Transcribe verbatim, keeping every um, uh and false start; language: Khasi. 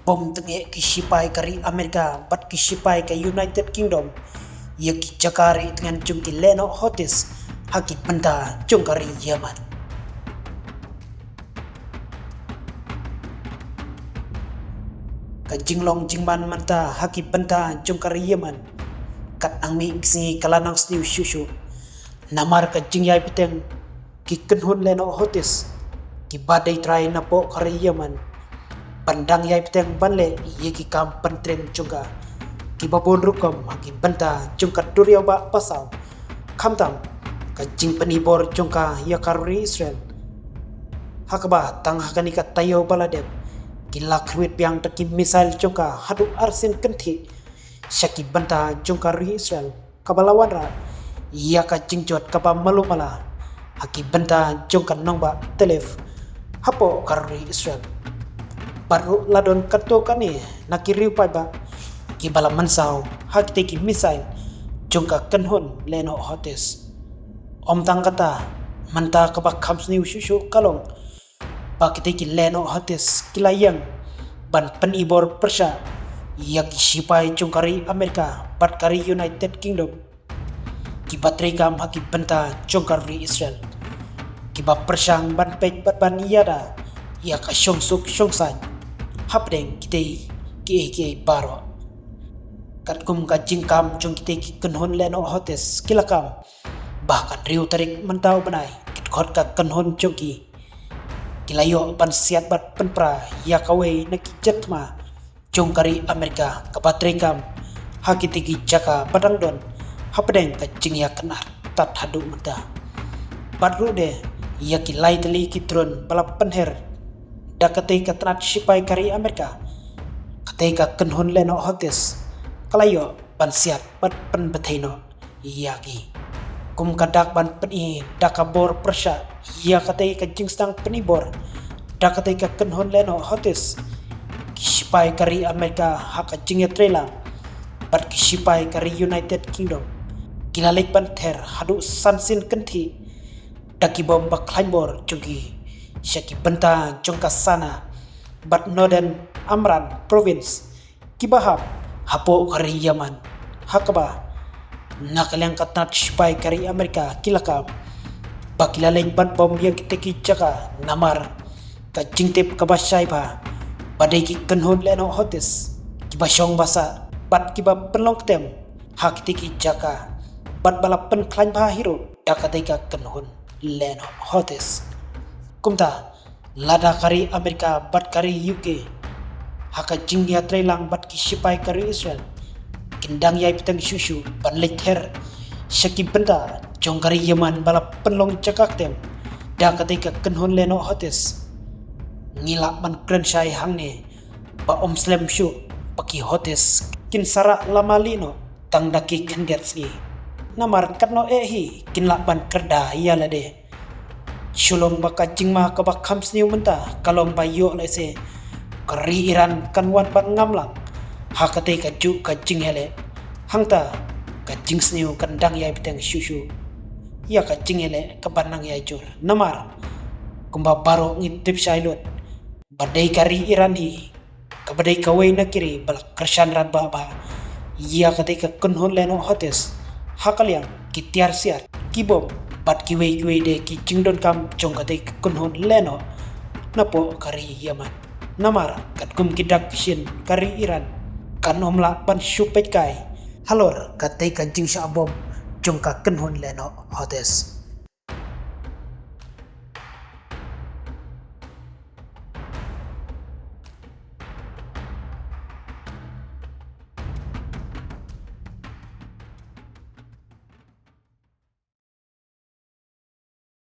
Bom tyngeh ki shipai ka ri Amerika bad ki shipai ka United Kingdom ïa ki jaka ri tngen jong ki lehnoh Houthis ha ki bynta jong ka ri Yemen. Ka jinglong jingman mynta ha ki bynta jong ka ri Yemen kat nang mih ki sngi ka la nang sniew shuh shuh. Namar ka jingïai bteng ki kynhun lehnoh Houthis kiba dei trai napoh ka ri Yemen ban dang ïai bteng ban leh ïa ki kam pyntriem jong ka kiba bun rukom ha ki bynta jong ka duriaw ba pasaw. Khamtam ka jingpyni bor jong ka ïa ka ri Israel ha kaba tang ha kane ka taïew ba la dep ki la kyrwit biang da ki missile jong ka haduh arsien kynthih sha ki bynta jong ka ri Israel kaba la wanrah ïa ka jingjot kaba malu mala ha ki bynta jong ka nongbah Tel Aviv hapoh ka ri Israel. Bad ruh la don katto katne na ki riew paidbah kiba la mynsaw ha kitei ki missile jong ka kynhun lehnoh Houthis. Ym tang kata, mynta kaba kham sniew shuh shuh ka long ba kitei ki lehnoh Houthis ki la ïeng ban pyni bor pyrshah ïa ki shipai jong ka ri Amerika bad ka ri United Kingdom kiba treikam ha ki bynta jong ka ri Israel, kiba pyrshang ban peit bad ban ïada ïa ka shongsuk shongsaiñ hapdeng kitei kiei kiei baroh. Katkum ka jingkam jong kitei ki kynhun lehnoh Houthis ki la kam ba ha ka hynriew tarik mynta u bnai ki dkhot ka kynhun jong ki ki la ïoh ban siat bad pynpra ïa kawei na ki jet thma jong ka ri Amerika kaba treikam ha kitei ki jaka ba dang don hapdeng ka jingïakynad tad haduh mynta. Bad ruh de ïa ki lai tylli ki drone ba la pynher da katei ka tnat shipai ka ri Amerika, katei ka kynhun lehnoh Houthis ka la ïoh ban siat bad pynbthei noh ïa ki. Kum ka dak ban pyni da ka bor pyrshah ïa katei ka jingsdang pyni bor da katei ka kynhun lehnoh Houthis, ki shipai ka ri Amerika ha ka jingïatreilang bad ki shipai ka ri United Kingdom ki la leit ban ther haduh san sien kynthih da ki bom ba khlaiñ bor jong ki sha ki bynta jong ka Sana'a bad Northern Amran Province kiba hap hapoh ka ri Yemen. Ha kaba na ka liang ka tnat shipai ka ri Amerika ki la kam ba ki la leit ban bom ïa kitei ki jaka namar ka jingtip kaba shai ba ba dei ki kynhun lehnoh Houthis kiba shong ba sah bad kiba pynlong ktem ha kitei ki jaka bad ba la pynkhlaiñ bha hi ruh da katei ka kynhun lehnoh Houthis. Kumta lada ka ri Amerika bad ka ri U K ha ka jingïatreilang bad ki shipai ka ri Israel kin dang ïai bteng shuh shuh ban leit ther sha ki bynta jong ka ri Yemen ba la pynlong jaka ktem da katei ka kynhun lehnoh Houthis, ngi lah ban kren shai hangne ba ym slem shuh ba ki Houthis kin sa rah lama lieh noh tang da ki khyndiat sngi. Namar katno eh hi kin lah ban kyrda ïa lade. Shu long ba ka jingma kaba kham sniew mynta ka long ba ïoh lehse ka ri Iran kan wan ban ngam lang ha katei kajuh ka jingïaleh. Hangta ka jingsniew kan dang ïai bteng shuh shuh ïa ka jingïaleh kaba nang ïai jur. Namar kumba baroh ngi tip shai lut ba dei ka ri Iran hi kaba dei kawei na ki ri ba la kyrshan radbah bha ïa katei ka kynhun lehnoh Houthis ha ka liang ki tiar siat, ki bom bad kiwei kiwei de ki jingdonkam jong katei ka kynhun lehnoh napoh ka ri Yemen. Namar katkum ki dak ki shin ka ri Iran kan ym lah ban shu peit kai halor katei ka jingshah bom jong ka kynhun lehnoh Houthis.